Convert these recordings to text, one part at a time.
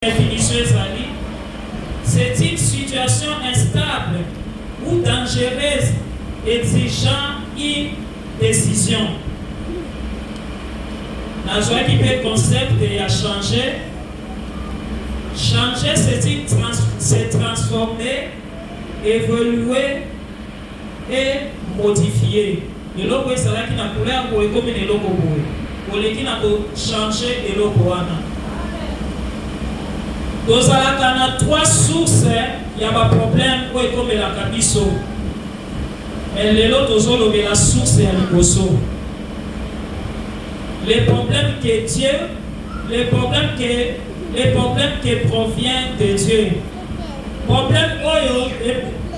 Definition ezali, C'est une situation instable ou dangereuse exigeant une decision. Nazwaki mpe concept ya changer. Changer, c'est une trans se transformer, evoluer et modifier. Eloko ezalaki na couleur boye ekomi na eloko boye. Oleki na ko changer eloko wana. Tozalaka na trois sources ya ba problèmes oyo ekomelaka biso. Mais lelo tozolobela source ya liboso. Les problèmes que Dieu, les problèmes que les problèmes qui provient de Dieu. Problème oyo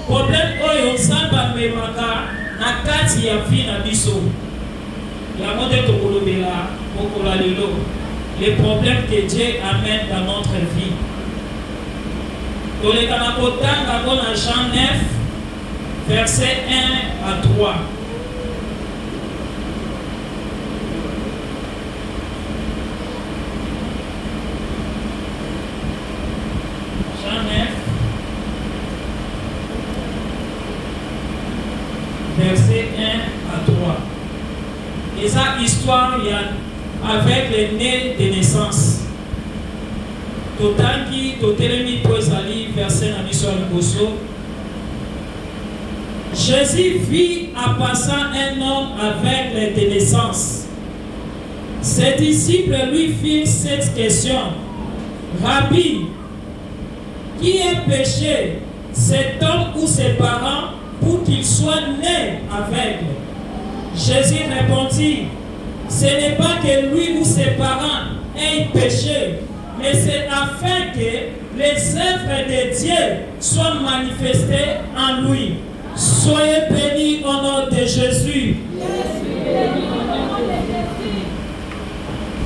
problème oyo Nzambe amemaka na kati ya vie na biso. Yango nde tokolobela mokolo ya lelo, les problèmes que Dieu amène dans notre vie. Toleka na kotanga yango na Jean 9, verset 1 à 3. Jean 9, verset 1 à 3. Eza histoire ya aveugle ne de naissance. Totangi, totelemi mpo ezali verset na biso ya liboso. Jesus vit en passant un homme aveugle de naissance. Ses disciples lui firent cette question, Rabbi, qui est péché, cet homme ou ses parents, pour qu'il soit né aveugle? Jésus répondit, Ce n'est pas que lui ou ses parents aient péché, mais c'est afin que les œuvres de Dieu soient manifestées en lui. Soyez bénis au nom de Jésus.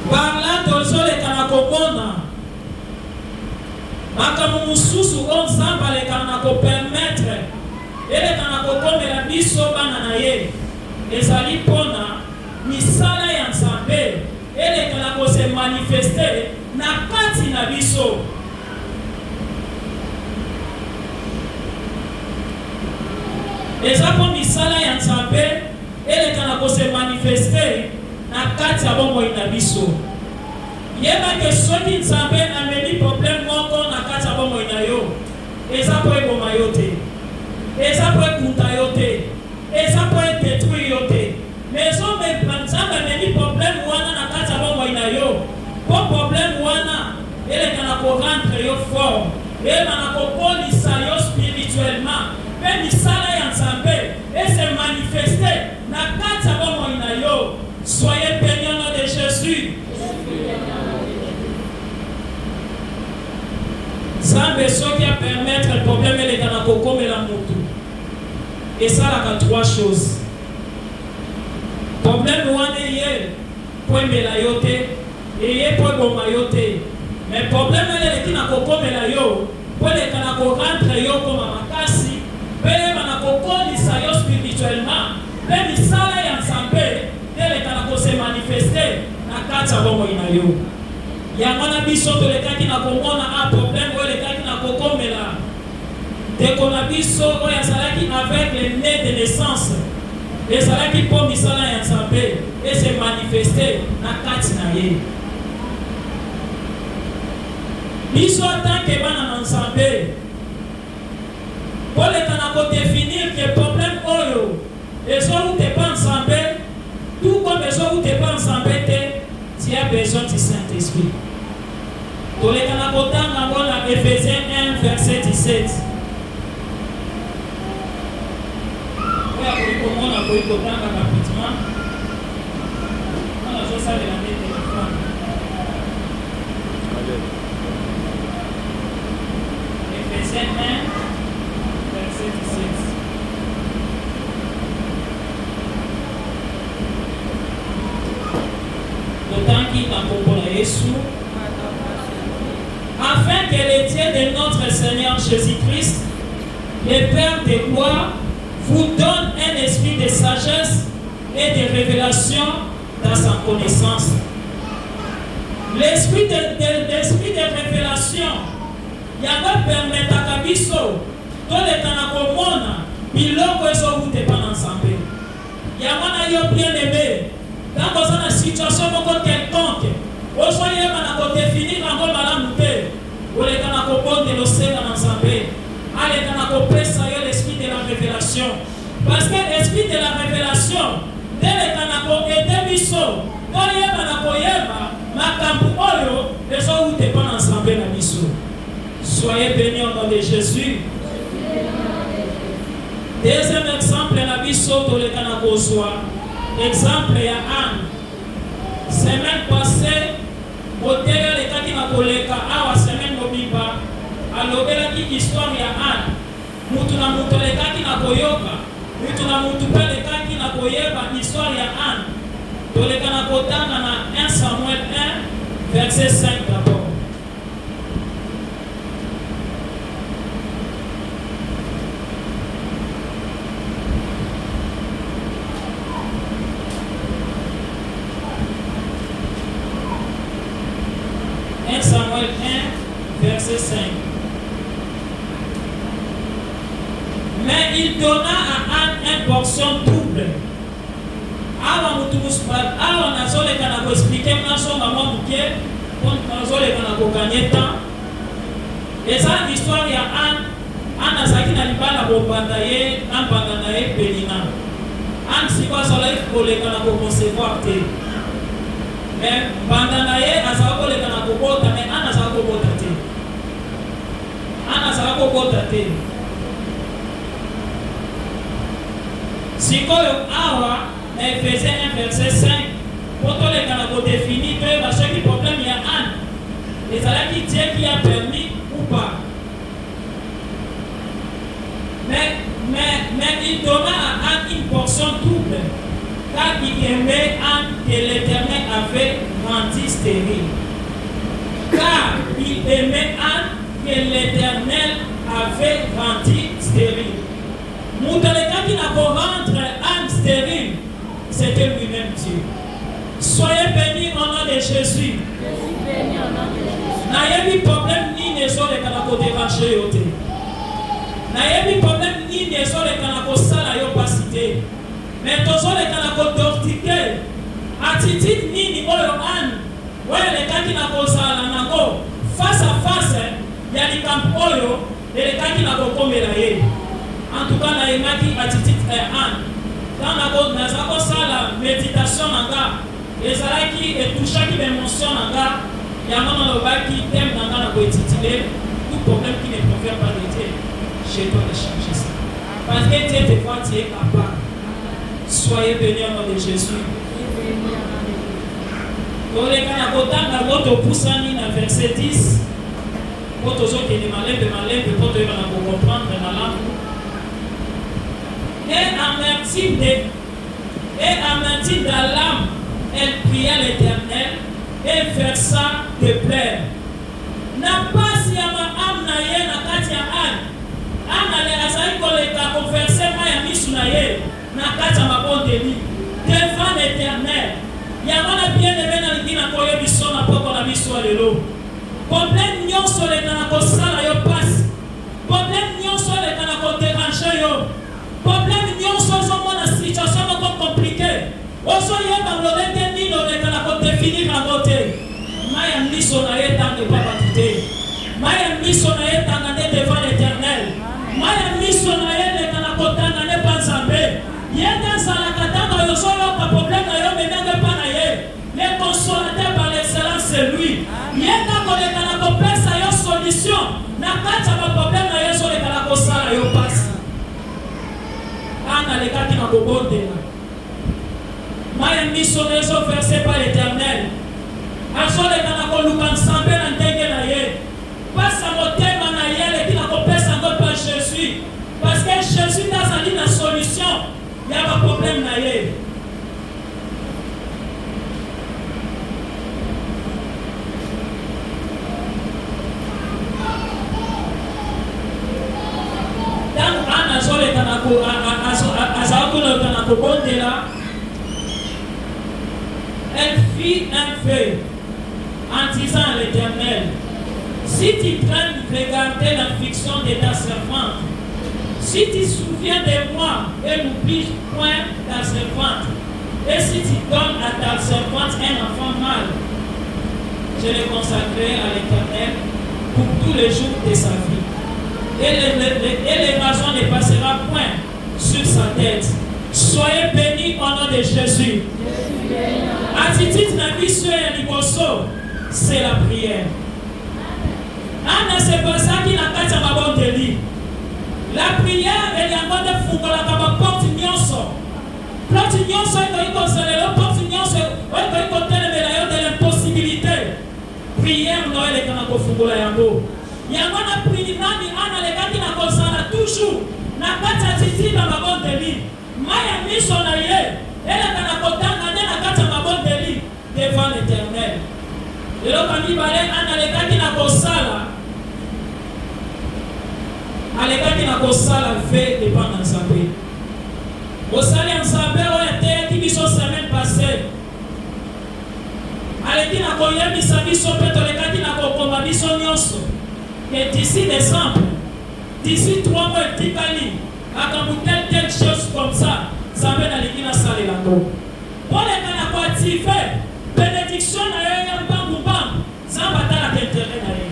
Par là tozoleka na komona makambo mosusu oyo Nzambe alekaka na kopermettre eleka na kokomela biso bana na ye, ezali mpona misala ya Nzambe eleka na ko se manifester na kati na biso. Eza mpo misala ya Nzambe eleka na ko se manifester na kati ya bomoi na biso. Yeba ke soki Nzambe amemi problème moko na kati ya bomoi na yo, eza mpo eboma yo te, eza mpo ekunta yo te, eza mpo e detruire yo te. Mais ezo Nzambe amemi problème wana na kati ya bomoi na yo mpo problème wana eleka na ko rendre yo fort, eyeba na kokolisa yo spirituellement mpe misala ya Nzambe e se manifester na kati ya bomoi na yo. Soyez bénis au nom de Jesus. Nzambe soki a permettre problème eleka na kokomela mutu, esalaka trois choses. Problème wana eye po emela yo te, eye po eboma yo te, mais problème wana eleki na kokomela yo po eleka na ko rendre yo okoma makasi pe eyeba na kokolisa yo spirituellement pe misala ya Nzambe eleka na ko se manifester na kati ya bomoi na yo. Yango wana biso tolekaki na komona a problème oyo elekaki na kokomela Ndeko na biso oyo azalaki aveugle ne de naissance, ezalaki mpo misala ya Nzambe e se manifester na kati na ye. Biso en tant que bana na Nzambe, koleka na ko definir que problème oyo ezowuta epa Nzambe, tout comme ezowuta epa Nzambe te, tu as besoin du Saint-Esprit. Toleka na kotanga yango na Ephésiens 1 verset 17. Oyo akoki komona akoki kotanga rapidement. Nga nazosalela nde telefone. Ephésiens 1 verset 17. Totangi na kombo na Yesu. Afin que le Dieu de notre Seigneur Jésus-Christ, le Père de gloire, vous donne un esprit de sagesse et de révélation dans sa connaissance. L'esprit de, de, l'esprit de révélation yango epermetaka biso toleka na komona biloko ezowuta epa na Nzambe. Yango wana yo bien aime, ntango oza na situation moko quelconque, ozoyeba na kodefinir yango malamu te, oleka na kobondela, osenga na Nzambe aleka na kopesa yo l'esprit de la révélation, parce que l'esprit de la révélation nde eleka na koaider biso toyeba na koyeba makambo oyo ezowuta epa na Nzambe na biso. Soyez bénis au nom de Jésus. Deuxième exemple na biso, toleka na kozwa exemple ya Anne. Semaine passée, motele alekaki na koleka awa semaine mobimba, alobelaki histoire ya Anne. Mutu na mutu alekaki na koyoka, mutu na mutu mpe alekaki na koyeba histoire ya Anne. Toleka na kotanga na 1 Samuel 1 verset 5 d'abord. 1 Samuel 1, verset 5. Mais il donna à Anne une portion double. Awa mutu awa nazoleka na koexpliquer, nazonga mwa moke mpo nazoleka na kogagner temps. Eza histoire ya Anne. Anne azalaki na libala, bombanda ye na mbanda na ye Penina. Anne sikoyo azalaki koleka na koconcevoir te, mais mbanda na ye azalaki koleka na kobota, mais Anne azalaki kobota te. Anne azalaki kobota te. Sikoyo awa na Ephésiens 1 verset 5, mpo toleka na kodéfinir, toyeba soki problème ya Anne ezalaki Dieu qui a permis ou pas. Mais il donna à Anne une portion double, car il aimait Anne que l'Éternel avait rendu stérile. Car il aimait Anne que l'Éternel avait rendu stérile. Moto alekaki na korendre Anne stérile, c'était lui-même Dieu. Soyez bénis au nom de Jésus. Je suis béni au nom de Jésus. Nayebi problème nini ezoleka na kodéranger yo te, nayebi problème nini ezoleka na kosala yo mpasi te, mais tozoleka na kodécortiquer attitude nini oyo Anne oyo elekaki na kozala nango face à face ya likambo oyo elekaki na kokomela ye. En tout cas, nayemaki attitude ya Anne. Ntango naza kosala méditation na nga, ezalaki etouchaki baémotion na nga. Yango nalobaki thème na nga na kointituler "Tout problème qui ne provient pas de Dieu, je dois le changer ça", parce que Dieu te voit, tu es capable. Soyez bénis au nom de Jésus. Je suis béni au nom de Jésus. Toleka na kotanga ngo, topusani na verset 10 mpo tozokende malembe malembe mpo toyeba na kocomprendre malamu. Et amertume dans l'âme, elle pria l'Éternel et versa des pleurs. Na pasi ya maâme na ye, na kati ya Anne, Anne azali koleka koverser mai ya misu na ye na kati ya mabondeli devant l'Éternel. Yango na bien-aimé, nalingi na koyebiso na poko na biso ya lelo, problème nyonso eleka na kosala yo pasi, problème nyonso eleka na kodéranger yo, problème nyonso ozomona situation moko compliqué, ozoyeba lolenge nini oleka na kodéfinir yango te, mai ya miso na ye etanga epa bato te. Mai ya miso na ye etanga nde devant l'Éternel. Mai ya miso na ye eleka na kotanga nde mpa Nzambe. Ye nde azalaka ntango oyo ozoyoka problème na yo, memenge mpa na ye. Le consolateur par l'excellence, c'est lui. Ye nde akoleka na kopesa yo solution na kati ya baproblème na yo ezoleka na kosala yo mpasi. Anne alekaki na kobondela, mai ya miso na ezoverser par l'Éternel. Azoleka na koluka Nzambe na ndenge na ye. Pasa motema na ye aleki na kopesa yango mpa Jésus, parce que Jésus nde azali na solution ya baproblème na ye. Ntango Anne azoleka na azala koleka na kobondela, elle fit un vœu en en disant à l'Éternel, si tu crains regarder l'affliction de ta servante, si tu souviens de moi et n'oublie point ta servante, et si tu donnes à ta servante un enfant mâle, je le consacrerai à l'Éternel pour tous les jours de sa vie. Et le rasoir ne passera point sur sa tête. Soyez bénis au nom de Jésus. Attitude na biso ya liboso, c'est la prière. Ana se basaki na kati ya mabondeli. La prière eliango nde fungolaka baporte nyonso. Porte nyonso ekoki kozalela, porte nyonso oyo ekoki kotelemela yo de l'impossibilité. Prière no eleka na kofungola yango. Yango na pri nani Ana alekaki na kozala toujours na kati ya attitude ya mabondeli. Mai ya miso na ye eleka na kotanga nde na kati ya mabondeli devant l'Éternel. Eloko ya mibale Ana alekaki na kosala, alekaki na kosala vœu epa na Nzambe. Mosali ya Nzambe oyo ateyaki biso semaine passée aleki na koyebisa biso mpe tolekaki na kokoma biso nyonso ke d'ici décembre, d'ici 3 mois etikali, makambo telle telle chose comme ça, Nzambe nalingi nasalela ngo. Koleka na koactiver bénédiction na yo ya mbangu mbangu, Nzambe atalaka intérêt na ye.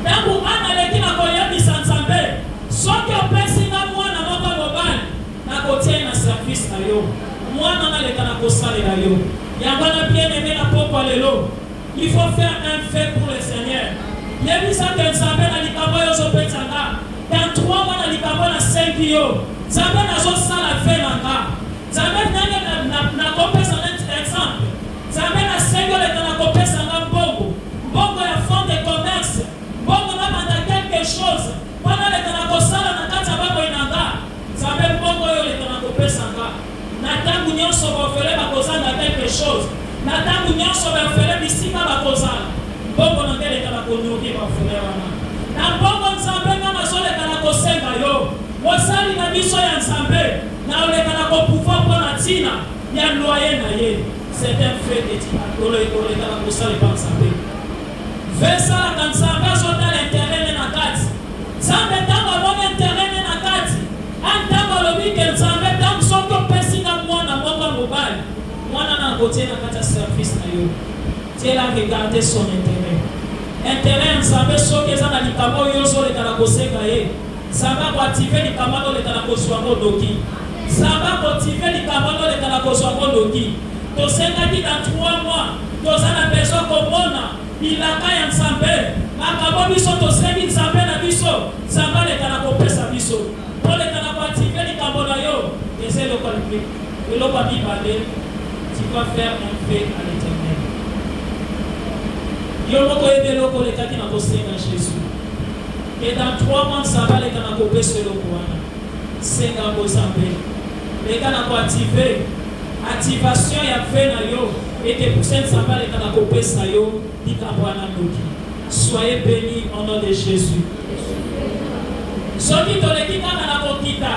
Ntango Ana aleki na koyebisa Nzambe, soki opesi nga mwana moko mobali, nakotia ye na service na yo, mwana naleka na kosalela yo. Yango wana, bien aimé, na pokwa lelo, il faut faire un vœu pour le Seigneur. Yebisaka Nzambe na likambo oyo ozopesa nga dans 3 mois, na likambo nasengi yo Nzambe, nazosala vœu na nga. Nzambe, ndenge nakopesa neti exemple, Nzambe nasengi oleka na kopesa nga mbongo, mbongo ya fond de commerce, mbongo nabanda quelque chose mpona leka na kosala na kati ya baboi na nga. Nzambe, mbongo oyo oleka na kopesa nga, na ntango nyonso baorphelins bakozanga quelque chose, na ntango nyonso baorphelins bisika bakozala, mbongo na ngai eleka na konourrir baorphelins wana. Na mbongo, Nzambe, nga nazoleka na kosenga yo, mosali na biso ya Nzambe na oleka na kopouvoir mpo na ntina ya loyer na ye. C'est un fait que oleka na kosala epa Nzambe. Vœu esalaka Nzambe azotala intérêt ne na kati. Nzambe ntango amoni intérêt ne na kati, ntango alobi ke Nzambe, ntango soki opesi nga mwana moko ya mobali, mwana na akotie na kati ya service na yo. Tiela regarder son intérêt, intérêt ya Nzambe. Soki eza na likambo oyo ozoleka na kosenga ye, Nzambe akoactiver likambo wana, oleka na kozwa yango noki. Nzambe akoactiver likambo wana, oleka na kozwa yango noki. Tosengaki na 3 mois, toza na besoin komona bilaka ya Nzambe. Makambo biso tosengi Nzambe na biso, Nzambe aleka na kopesa biso. Toleka na koactiver likambo na yo. Eza eloko eloko ya mibale, tu vas faire un vœu à l'Éternel. Yo moko oyebi eloko olekaki na kosenga Jésus ke dans 3 mois Nzambe aleka na kopesa eloko wana. Senga yango Nzambe. Leka na koactiver activation ya vœu na yo ete puse Nzambe aleka na kopesa yo likambo wana noki. Soyez bénis au nom de Jésus. Soki toleki kaka na kokita,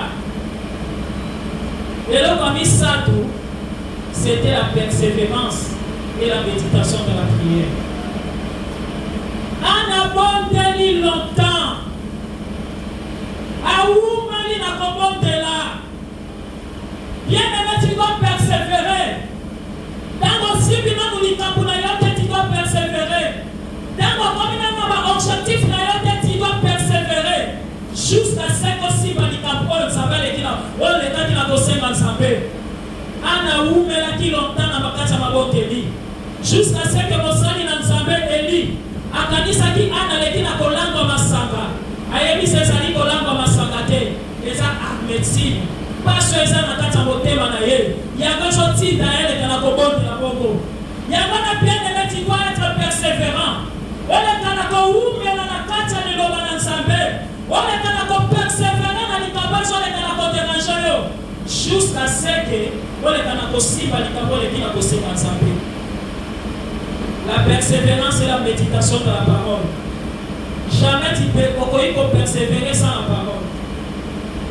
eloko ya misato, c'était la persévérance et la méditation de la prière. Anabondeli longtemps, awumali na kobondela. Bien aimé, tu dois persévérer. Ntango osimbi nanu likambo na yo te, tu dois persévérer. Ntango okomi nanu na baobjectif na yo te, tu dois persévérer jusqu'à ce kosimba likambo oyo Nzambe aleki na oyo elekaki na kosenga Nzambe. Ana awumelaki longtemps na makati ya mabondeli jusqu'à ce que mosali na Nzambe Eli akanisaki Ana aleki na kolangwa masanga. Ayebisa ezali kolangwa masanga te, eza amertume. Mpasi oyo eza na kati ya motema na ye, yango ezotinda ye eleka na kobondela bongo. Yango na, bien aimé, tu dois être persévérant. Oleka na kowumela na kati ya liloba na Nzambe, oleka na kopersévérer na likambo ezoleka na kodéranger yo jusqu'à ce que oleka na kosimba likambo oleki na kosenga Nzambe. La persévérance et la méditation de la parole. Jamais tu peux okoki kopersévérer sans la parole.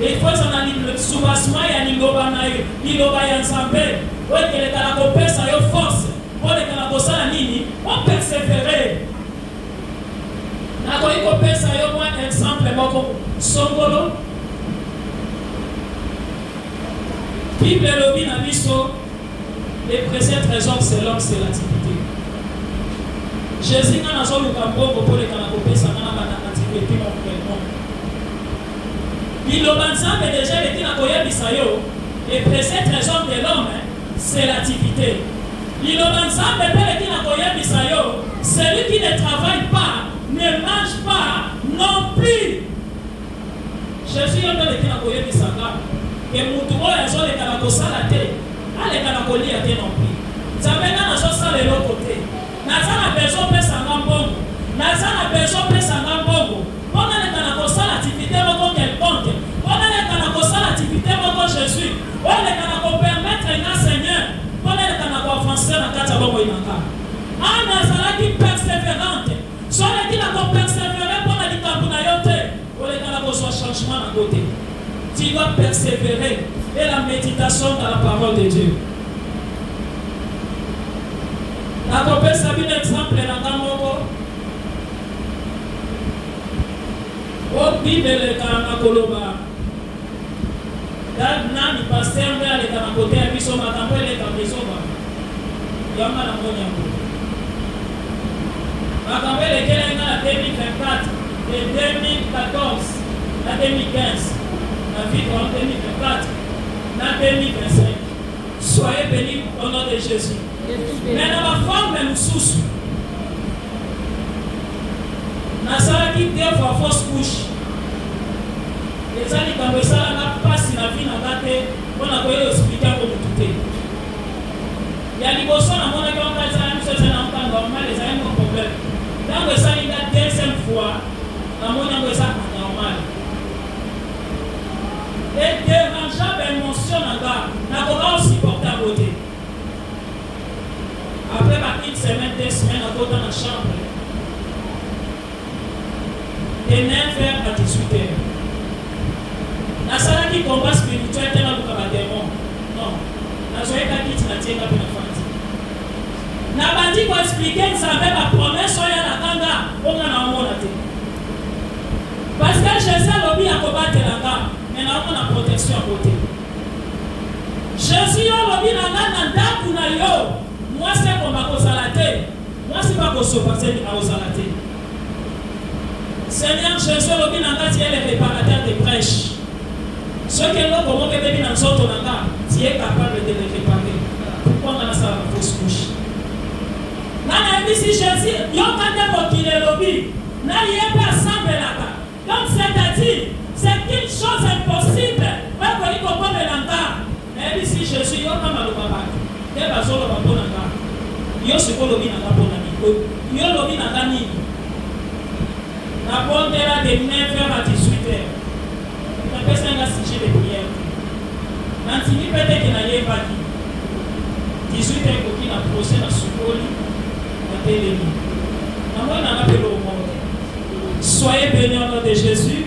Il faut eza na soubassement ya liloba na yo, liloba ya Nzambe oyo ekeleka na kopesa yo force. Oleka na kosala nini? O perseverer. Nakoki kopesa yo mwa exemple moko songolo. Bible elobi na biso, le précieux trésor c'est l'homme, c'est l'activité. Jésus nga nazoluka mbongo mpo leka na kopesa nga na banda activité mon frère. Non. Liloba Nzambe deja eleki na koyebisa yo, le précieux trésor de l'homme c'est l'activité. Liloba Nzambe mpe eleki na koyebisa yo, celui qui ne travaille pas ne mange pas non plus. Jésus yo nde oleki na koyebisa nga ke mutu oyo azoleka na kosala te, aleka na kolia te non plus. Nzambe nga nazosala eloko te, naza na besoin opesa nga mbongo, naza na besoin opesa nga mbongo mpo naleka na kosala activité moko quelconque, mpo naleka na kosala activité moko Jésus oyo eleka na kopermettre nga Seigneur mpo naleka na koavancer na kati ya bomoi na nga. Anne azalaki persévérante. So oleki na kopersévérer mpo na likambo na yo te, oleka na kozwa changement nango te. Tu dois persévérer et la méditation dans la parole de Dieu. Nakopesa bino exemple na nga moko. O Bible eleka na koloba nani pasteur nde aleka na koteya biso makambo eleka ezoba yango na moni yango makambo elekela nga na 2024 et 2014 na 2015 na vivre en 2024 na 2025. Soyez bénis au nom de Jésus. Mais na baforme mosusu, nasalaki deux fois fausse couche. Eza likambo esalanga mpasi na vie na nga te mpona koyeba expliquer yango motu te. Ya liboso namonaki yango ezala miso, eza na nka normal, ezali no problème. Ntango esali nga deuxième fois, namoni yango eza anormal, edérangea baémotion na nga, nakoka osupporter yango te. Après ba une semaine, 2 semaines, nakota na chambre de 9h à 18h. Nasalaki combat spirituel te, naluka badémon, non. Nazwaki kiti, natienga mpe nafandi, nabandi koexpliquer Nzambe bapromesse oyo alakanga mpo nga naomona te, parce que Jésus alobi akobatela nga, mais naomona protection yango te. Jésus, yo olobi na nga na ndako na yo mwasi ekomba kozala te, mwasi bakosopa zemi akozala te. Seigneur Jésus, olobi na nga tu es le réparateur de brèche. Soki eloko moko ebebi na nzoto na nga, tu es capable de le réparer. Pourquoi nga nasala ba fausse couche? Nga nayebisi Jésus, yoka nde mokili elobi na ye mpe asambelaka. Donc c'est-à-dire c'est une chose impossible oyo ekoki kokomela nga. Nayebisi Jésus, yoka maloba bato nde bazoloba mpo na nga. Yo sikoyo olobi na nga mpo na nini? Yo olobi na nga nini? Nabondela de 9h à 18h. Napesa nga sujet de prière te, nandimi mpe teke nayebaki 18h ekoki na procès na sukoli, natelemi, namoni nanga mpe eloko moko te. Soyez bénis au nom de Jésus.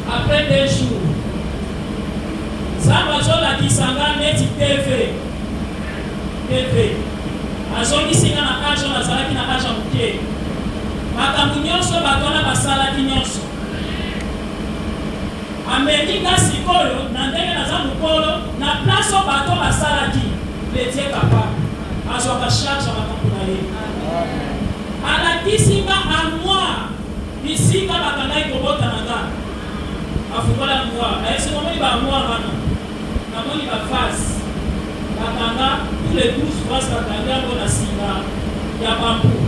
Après 2 jours, Nzambe azolakisa nga neti TV. TV azongisi nga na age oyo nazalaki na age ya moke. Makambo nyonso bato wana basalaki nyonso, amemi nga sikoyo na ndenge naza mokolo na place oyo bato basalaki. Le Dieu capable azwaka charge ya makambo na ye. Alakisi nga armoire bisika bakangaki kobota na nga. Afungola armoire, ayesi komoni baarmoire wana, namoni bavase bakanga, tous les 12 vases bakangi yango na singa ya bambou.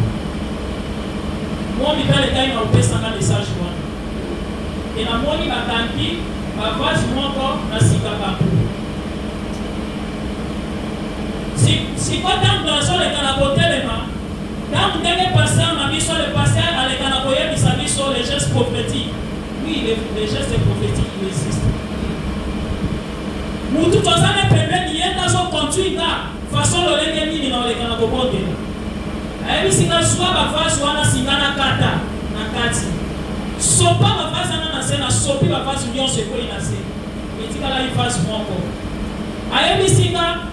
Mo mibale etai na kopesanga message wana e, namoni bakangi bavase moko na singa bambou. Siko ntango nazoleka na kotelema, ntango ndenge pasteur na biso, le pasteur aleka na koyebisa biso les gestes prophétiques. Oui, les gestes prophétiques, il existe. Mutu toza na pembeni, ye nde azoconduire nga façon lolenge nini na oleka na kobondela. Ayebisi nga: zwa bavase wana, singa na kata na kati, sopa bavase wana na se. Na sopi bavase nyonso, ekwei na se, etikalaki vase moko. Ayebisi nga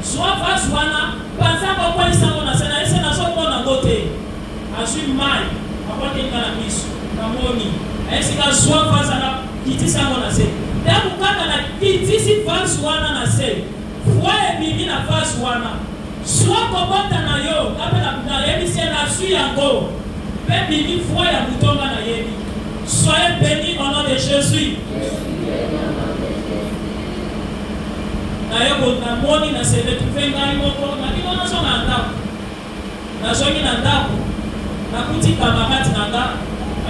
Zwa vase wana, panza yango, kweyisa yango na se. Nayebisi ye, Nazomona yango te. Azwi mayi, abwakeli nga na miso, namoni. Ayebisi nga, Zwa vase wana, kitisa yango na se. Tango kaka nakitisi vase wana na se, foi ebimi na vase wana. Zwa kobota na yo. Nga pe nayebisi ye, nazwi yango. Pe ebimi foi ya moto nga nayebi. Soyez benis au nom de Jesus. Naye ko namoni na se retrouver ngai moko na bino nazonga na ndaku. Nazongi na ndaku nakuti camarade na nga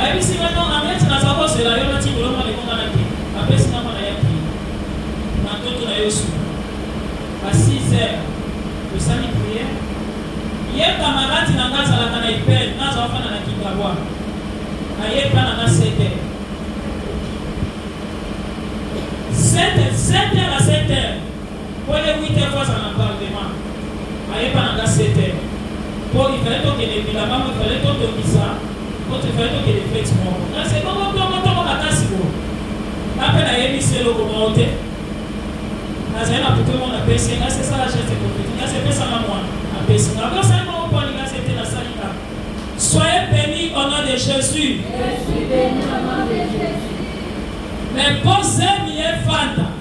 ayebisi nga non Henriette naza kozela yo nati boulot mwana ebonga nakende. Apesi nga mwana ye akeyi na ndoto na ye osuka ba 6 heures tosali prière ye camarade na nga azalaka na ipel nga aza ofanda na Kingabwa aye epa na nga 7 heures. 7 7 heures à 7 heures po ye 8 heures faut azala na parlement aye pa na nga 7 heures po il fallait tokende bilamba moko il fallait totongisa po il fallait tokende fete moko nga se bongo tongo tongo makasi boye nga pe nayebisi eloko moko te nazali na poupee moko napesi ye nga se sala geste prophetique nga se pesa nga mwana apesi nga abi osali bongo poni nga se te nasali kaka Soyez benis au nom de Jesus. Je suis beni au nom de Jesus. Mais po zemi efanda,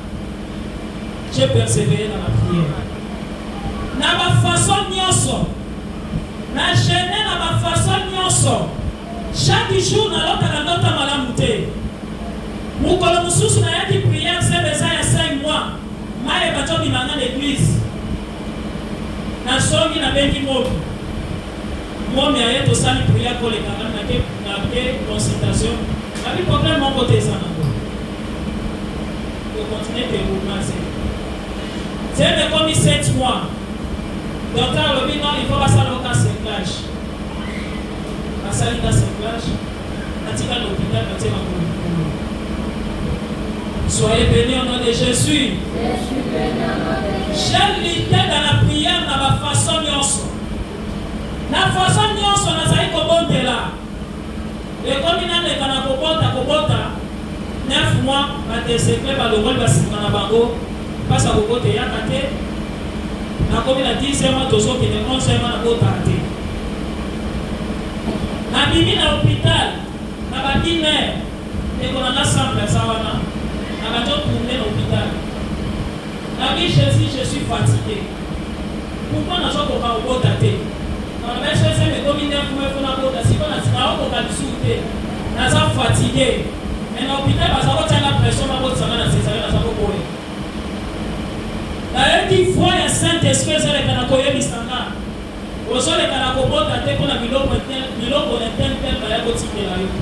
j'ai persevere dans la prière. Na ba façon nionso, na jeune na ba façon nionso. Chaque jour nalotaka ndoto ya malamu te. Mokolo mosusu nayaki prière zemi eza ya 5 mois, mayi ebandi obima nga na eglise. Nazongi nabengi momi. Momi aye tosali prière koleka nga nake nake consultation babi problème moko te eza nango to continuer deroulement zemi zemi ekomi 7 mois docteur alobi non il faut basala yo ka cerclage basali nga cerclage natikali na hôpital batie makolo likolo. Soyez bénis au nom de Jesus. J'ai lutté dans la prière na ba façon nyonso. Na façon nyonso nazali kobondela. Ekomi naleka na kobota kobota 9 mois ba desecle balongoli ba singa na bango pasi ya kobota eyaka te. Nakomi na 10 mois tozokende 11 mois nabotaka te. Nabimi na hopital na ba 1 heure. Ndeko na nga Sambre aza wana na bandi o tourner na hopital na bi Jesus je suis fatigue pourquoi nazo koka kobota te na loba ye soki ekomi 9 mois faut na bota sikoyo na nao koka lisusu te naza fatigue mais na hopital baza kotia nga pression ba botisa nga na cesarienne naza koboya nayoki voix ya saint esprit ezoleka na koyebisa nga ozoleka na kobota te mpona biloko biloko un tel baya kotikela yo.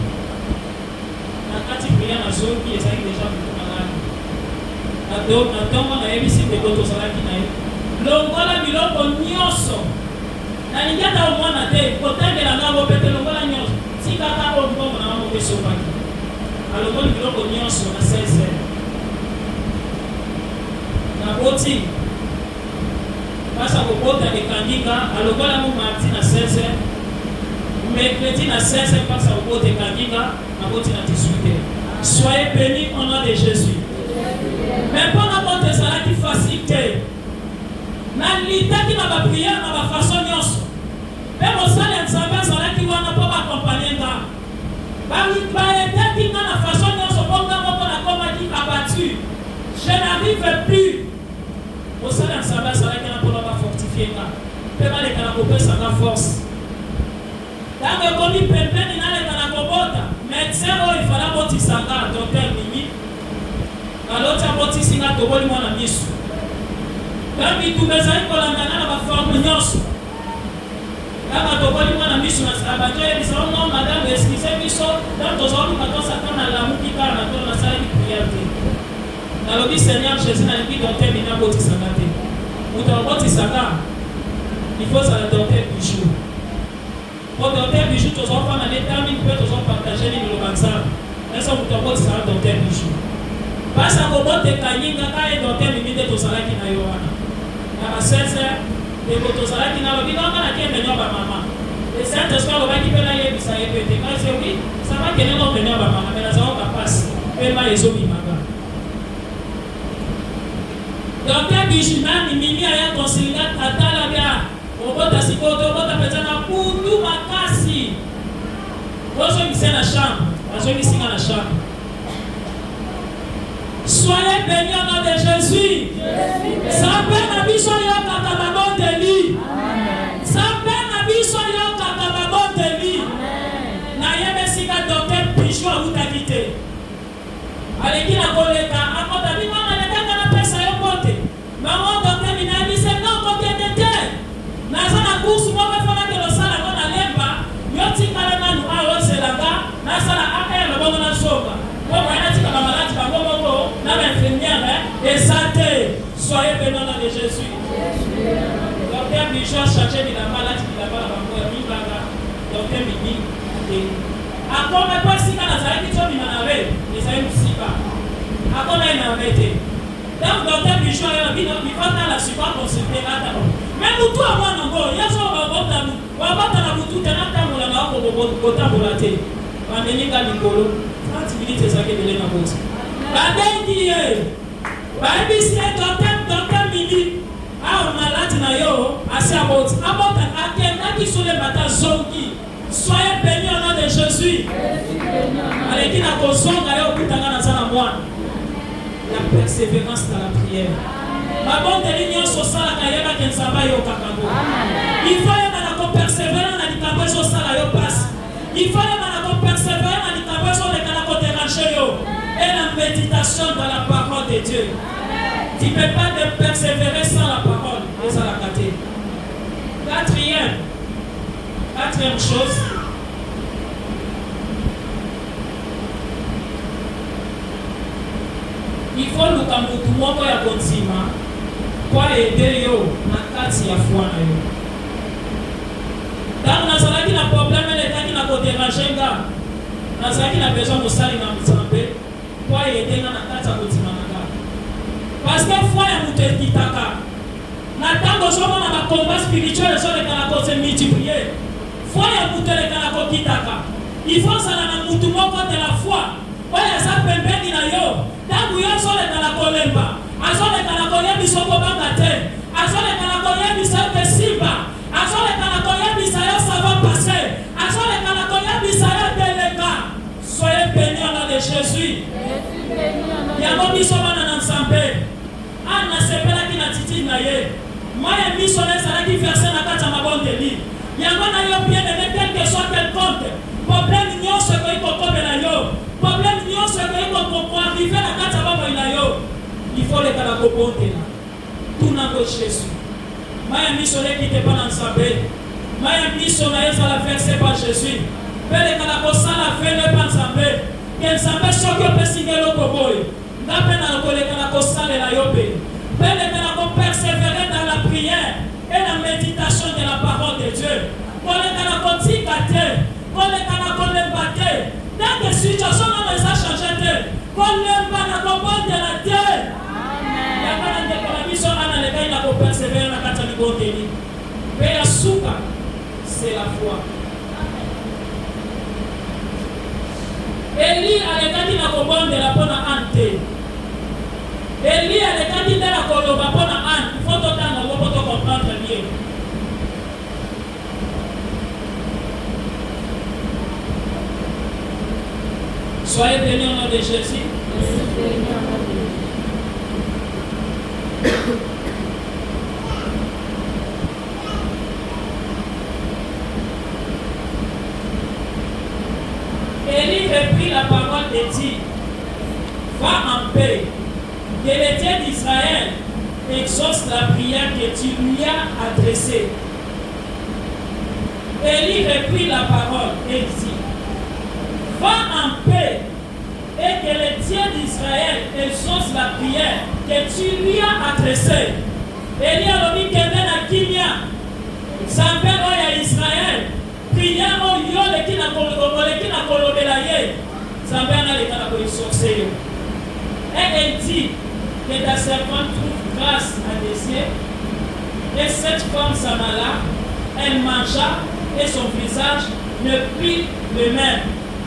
Na kati prière na zongi ezalaki dejà butu na lali na na tongo na yebisi ndeko tozalaki na ye longola biloko nioso na lingi ata omwana te kotangela nga ngo pe te longola nioso tika kaka oyo mbongo na nga moko esopaki alongoli biloko nioso na 16 heures na boti Pasi ya kobota ekangi nga, alongoli yango mardi na 16 heures, mercredi na 16 heures pasi ya kobota ekangi nga, naboti na 18 heures. Soyez benis au nom de Jesus. Mais mpo nabota ezalaki facile te. Nalitaki na ba prières na ba façon nionso. Mpe mosali ya Nzambe azalaki wana mpo ba accompagner nga. Ba ba aidaki nga na façon nionso mpo nga moko nakomaki abattu. Je n'arrive plus. Mosali ya Nzambe azalaki wana pona ba fortifier nga pe baleka na kopesa nga force. Tango ekomi pembeni naleka na kobota, medecin oyo il fallait abotisa nga, Docteur Mimi, naloti abotisi nga atoboli mwana misu. Donc bitumba ezali kolanda nga na ba forme nionso. Tango atoboli mwana misu na abandi oyebisa oh non madame excusez biso, tango tozoluka tosaka nalamuki kaka na tongo nasalaki prière te. Nalobi seigneur Jesus nalingi docteur mimi abotisa nga te mutu akobotisa nga il faut ozala docteur bijoux po docteur bijoux tozo fanda ne temps mingi pe tozo partage ne liloba nzambe nase mutu abotisa nga docteur bijoux pasi akobota ekangi nga ka ye docteur mimi nde tozalaki na yo wana na ba 16 heures ndeko tozalaki nalobi no nga nake reunion ba mama le saint esprit alobaki pe nayebisa ye pe te nga je oui ça va kende no reunion ba mama mais nazaoka pasi pe mayi ezobima nga. Docteur. Bijou nani Mimi aya consulta atala bia obota sikoyo te obota penza na butu makasi bozongisa ye na chambre bazongisi nga na chambre soyez beni au nom de Jesus Nzambe na biso ayokaka mabondeli Nzambe na biso ayokaka mabondeli nayebi esika docteur Bijou awutaki te Aleki na koleka akota bi mama lekaka na pesa yo mbote maman docteur Nina ayebisi ye non kokende te naza na course moko il faut nakende kosala yango na lemba yo tikala nanu awa ozela nga nasala AR bongo nazonga po moyen natika ba malade bango moko na ba infirmière eza te soyez beni au nom de Jesus docteur Bijou a changer bilamba alati bilamba na bango ya minganga docteur Mimi akeyi. Akoma po esika nazalaki tobima na reve ezali musika akoma enerve te tango docteur Bijou aye alobi non il faut atala sikoyo a consulte atala mais mutu ya mwana ngo ye azoloba obota obota na butu te natambola na oko kotambola te bamemi nga likolo 30 minutes ezalaki ebele na boti babengi ye bayebisi ye docteur docteur Mimi awa malade na yo asi aboti abota akendaki solemba ata azongi Soyez beni au nom de Jesus. Aleki na kozonga yo okuta nga naza na mwana. La perseverance dans la prière. Mabondeli nyonso osalaka yeba ke Nzambe ayokaka ngo. Il faut yeba na ko perseverer na likambo ezosala yo pasi. Il faut yeba na ko perseverer na likambo ezoleka na ko deranger yo. Et la méditation dans la parole de Dieu. Tu peux pas te persévérer sans la parole. Ezalaka te. Quatrième, Quatrième chose, il faut luka mutu moko ya kondima po a aider yo na kati ya foi na yo. Tango nazalaki na problème elekaki na ko deranger nga, nazalaki na besoin mosali na Nzambe po a aider nga na kati ya kondima na nga. Parce que foi ya mutu ekitaka. Na tango ozo mona ba combat spirituel ezo leka na ko se multiplier, foi ya mutu eleka na ko kitaka. Il faut ozala na mutu moko de la foi oyo aza pembeni na yo tango yo ozo leka na kolemba, azo leka na koyebisa yo kobanga te, azo leka na koyebisa yo ke simba, azo leka na koyebisa yo ça va passer, azo leka na koyebisa yo teleka. Soyez beni au nom de Jesus. Yango biso bana na Nzambe. Anne asepelaki na attitude na ye. Mayi ya miso na ye ezalaki verse na kati ya mabondeli. Yango na yo bien aime quel que soit quel compte, problème nionso ekoki kokomela yo, problème nionso ekoki ko ko arriver na kati ya bomoi na yo, il faut oleka na kobondela. Tuna ngo Jesus. Mayi ya miso na ekita epa na Nzambe. Mayi ya miso na yo ezala verse epa Jesus. Pe leka na kosala vœu no epa Nzambe que Nzambe soki opesi nga eloko boye, Nga pe na koleka na kosalela yo pe pe leka na ko perseverer dans la prière et la meditation de la parole de Dieu. Koleka na kotika te, koleka na kolemba te. Tant que situation nanu eza changer te, kolemba na kobondela te. Yango na ndeko na biso Anna alekaki na ko perseverer na kati ya libondeli. Pe ya suka, c'est la foi. Elie alekaki na kobondela mpo na Anne te. Elie alekaki nde na koloba mpo na Anne. Il faut totanga yango mpo to comprendre mieux. Soyez bénis au nom de Jésus. Elie reprit la parole et dit, Va en paix, que le Dieu d'Israël exauce la prière que tu lui as adressée. Elie reprit la parole et dit, Va en paix, et que le Dieu d'Israël exauce la prière que tu lui as adressée. Elie alobi, Kende na kimia, Nzambe oyo ya Israël, prière oyo yo oleki na oleki na kolobela ye, Nzambe wana aleka na ko exaucer yo. Et elle dit, Que ta servante trouve grâce à tes yeux. Et cette femme s'en alla, elle mangea, et son visage ne prit le même.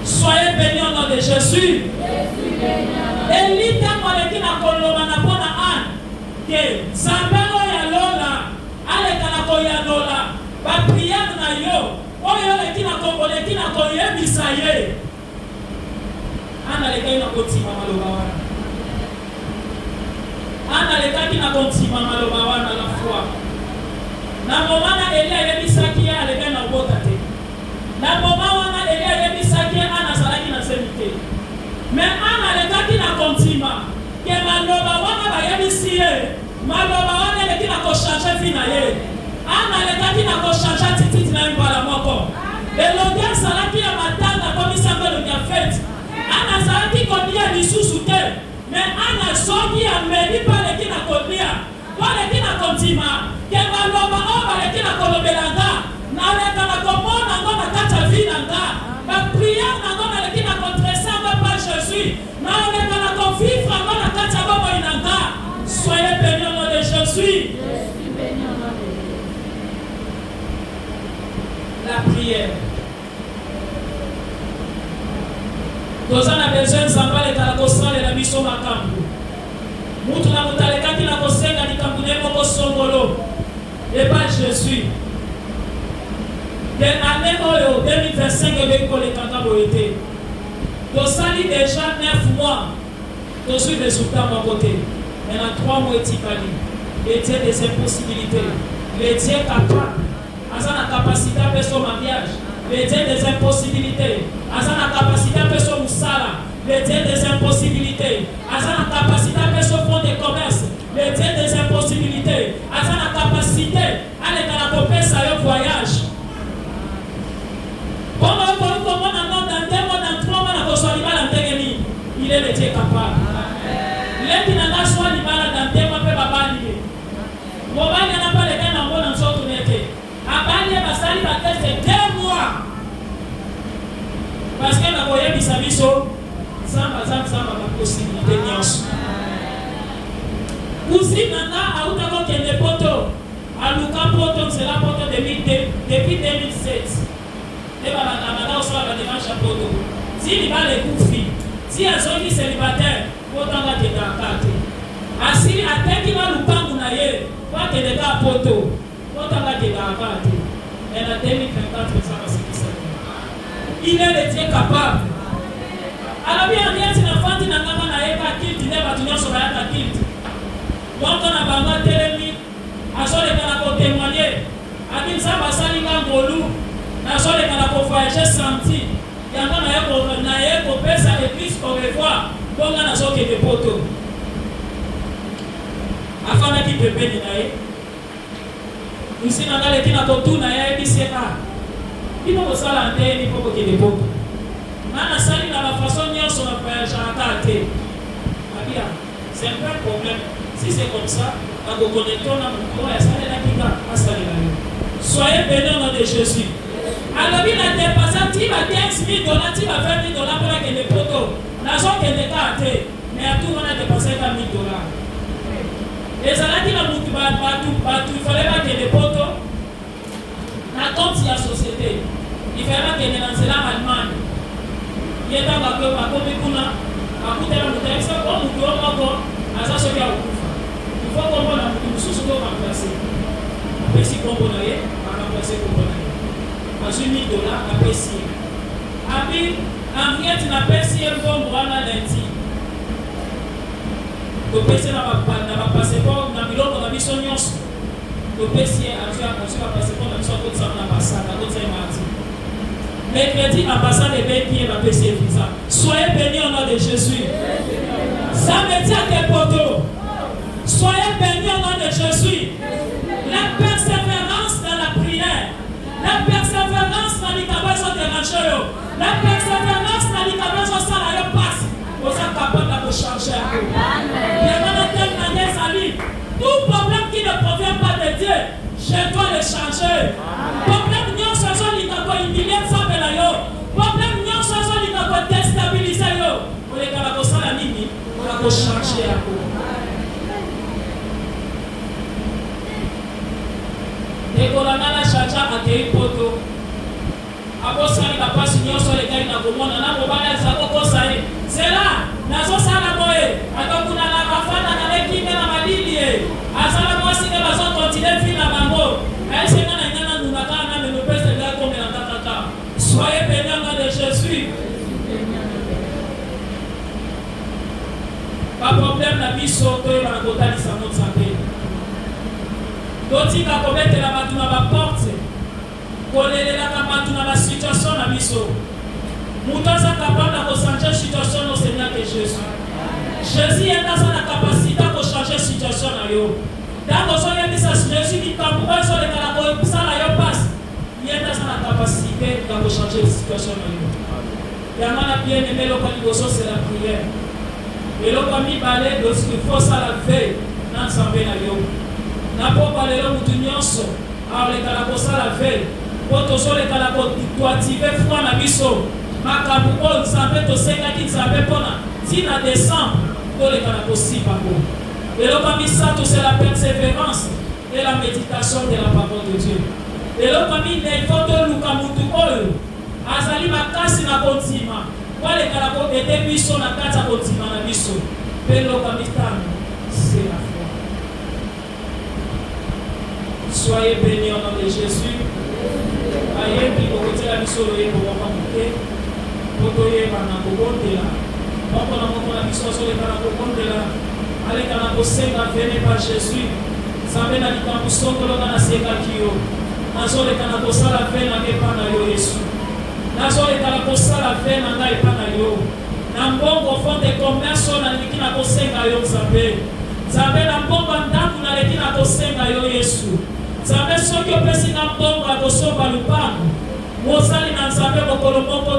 Soyez bénis au nom de Jesus. Elie tango aleki na koloba na mpo na Anne. Que Nzambe oyo ya lola aleka na koyanola ba prière na yo oyo oleki na ko oleki na koyebisa ye. Anna alekaki na kondima maloba wana. Anna alekaki na kondima maloba wana, la foi. Na moment na Elie ayebisaki ye alekaki na kobota te. Na moment wana Elie ayebisaki ye Anna azalaki na zemi te. Mais Anna alekaki na kondima que maloba wana bayebisi ye, maloba wana eleki na ko changer vie na ye. Anna alekaki na ko changer attitude na ye mbala moko. Elongi azalaki ya matanga akomisi yango elongi ya fete. Anna azalaki kolia lisusu te, mais Anna azongi ameli mpe aleki na kolia. Po aleki na kondima que maloba oyo baleki na kolobela nga, naleka na komona ngo na kati ya vie na nga. Ba prières na ngo naleki na ko dresser yango epa Jesus, naleka na ko vivre yango na kati ya bomoi na nga. Soyez benis au nom de Jesus. Je suis beni au nom de Jesus. La prière. Toza na besoin Nzambe aleka na kosalela biso makambu. Mutu na mutu alekaki na kosenga likambu na ye moko songolo epa Jesus. Ke annee oyo 2025 ekoki koleka nga boye te. Tosali dejà 9 mois tozui resultat moko te mais na 3 mois etikali le Dieu des impossibilites, le Dieu capable aza na capacite apesa yo mariage, le Dieu des impossibilites aza na capacite apesa yo musala, le Dieu des impossibilites aza na capacite apesa yo fond de commerce, le Dieu des impossibilites aza na capacite aleka na kopesa yo voyage. Bongo okoki komona ngo dans deux mois, dans trois mois nakozua libala ndenge nini? Il est le Dieu capable. Leki na nga azua libala dans deux mois pe babali ye. Mobali wana pe alekaki na ngo na nzoto ne te. Abali ye basali ba test deux mois. Parce que nakoyebisa biso Nzambe aza Nzambe ya ba possibilite nionso. Cousine na nga awuta kokende poto. Aluka poto nzela poto depuis depuis 2007 nde ba banda kosala ba demarche ya poto ti libala ekufi ti azongi celibataire poto yango akendaka kaka te asili ateki na lupangu na ye po akende kaka poto poto yango akendaka kaka te mais na 2024 nzambe asekisaki ye il est le Dieu capable alobi Henriette na fandi na nga nga naye kaka culte nde batu nionso bayaka culte moko na bango atelemi Azoleka na ko temoigner abi nzambe asali nga ngolu nazoleka na ko voyager samedi yango naye ko naye kopesa eglise au revoir po nga nazokende poto. Afandaki pembeni na ye cousine na nga aleki na kotuna ye ayebisi ye ah bino bosalaka ndenge nini po bokende poto nga nasali na ba façon nionso na voyageaka kaka te abi ah C'est un peu problème si c'est comme ça nako connecte yo na mutu oyo asalelaki nga asalela yo soyez beni au nom de Jesus alobi na depassa ti ba 15000 dollars ti ba 20000 dollars po nakende poto nazo kende kaka te mais ya tour wana depassa ka 1000 dollars ezalaki na mutu ba batu batu il fallait bakende poto na compte ya societe il fallait bakende na nzela Allemagne ye tango akomi kuna akutana moto ayebisa o moto yo moko aza soki akokufa il faut kombo na moto mosusu to remplacer apesi kombo na ye ba remplacer kombo na ye azwi 1000 dollars apesi ye abi Henriette napesi ye mbongo wana lundi topesi ye na ba passeport na biloko na biso nyonso Topesi ye azwi azwi ba passeport na biso akotisa yango na ambassade akotisa ye mardi mercredi ambassade ebengi ye bapesi ye visa soyez béni au nom de Jesus samedi ake poto soyez béni au nom de Jesus la persévérance dans la prière la persévérance na likambo ezo déranger yo la persévérance na likambo ezosala yo pasi oza capable ya kochange yango yango na teme na nde ezali Tout problème qui ne provient pas de Dieu, je dois le changer. Problème nyonso ezolinga ko humilier Nzambe na yo. Problème nyonso ezolinga ko destabiliser yo. Oleka na kosala nini? Na ko changer yango. Ndeko na nga na chacha akei poto. Abosani ba pasi nionso alekaki na komona na mobali aza ko kosa ye zela nazo sala boye ata kuna na afanda na ye kimia na malili ye. biso toyeba na kotalisa yango Nzambe. Totika kobetela bato na ba porte, kolelelaka bato na ba situation na biso. Moto aza capable ya ko changer situation no ce n'est que Jesus. Jesus ye nde aza na capacite ya ko changer situation na yo. Tango ozoyebisa Jesus likambo oyo ezoleka na kosala yo pasi, ye nde aza na capacite ya ko changer situation na yo. Yango wana bien aime eloko ya liboso c'est la prière. Eloko ya mibale il faut osala veille na Nzambe na yo. Na pokwa lelo mutu nionso aoleka na kosala veille po tozoleka na ko activer foi na biso makambu oyo Nzambe tosengaki Nzambe pona ti na decembre toleka na kosimba ngo. Eloko ya misatu c'est la perseverance et la meditation de la parole de Dieu. Eloko ya minei il faut toluka mutu oyo Azali makasi na kondima mpo aleka na ko aider biso na kati ya kondima na biso. Mpe eloko ya mitano, c'est la foi. Soyez benis au nom de Jesus. Bayembi bokotiela biso loyembo moko moke mpo toyeba na kobondela. Moko na moko na biso azoleka na kobondela, aleka na kosenga vene pa Jesus. Nzambe na likambo songolo nga nasengaki yo. Nazoleka na kosala vœu na nga epa na yo Yesu Nazoleka na kosala vœu na nga epa na yo Na mbongo fond de commerce oyo naleki na kosenga yo Nzambe Nzambe na mbongo ya ndaku naleki na kosenga yo Yesu Nzambe soki opesi nga mbongo ya kosomba lupangu Mosali na Nzambe mokolo moko.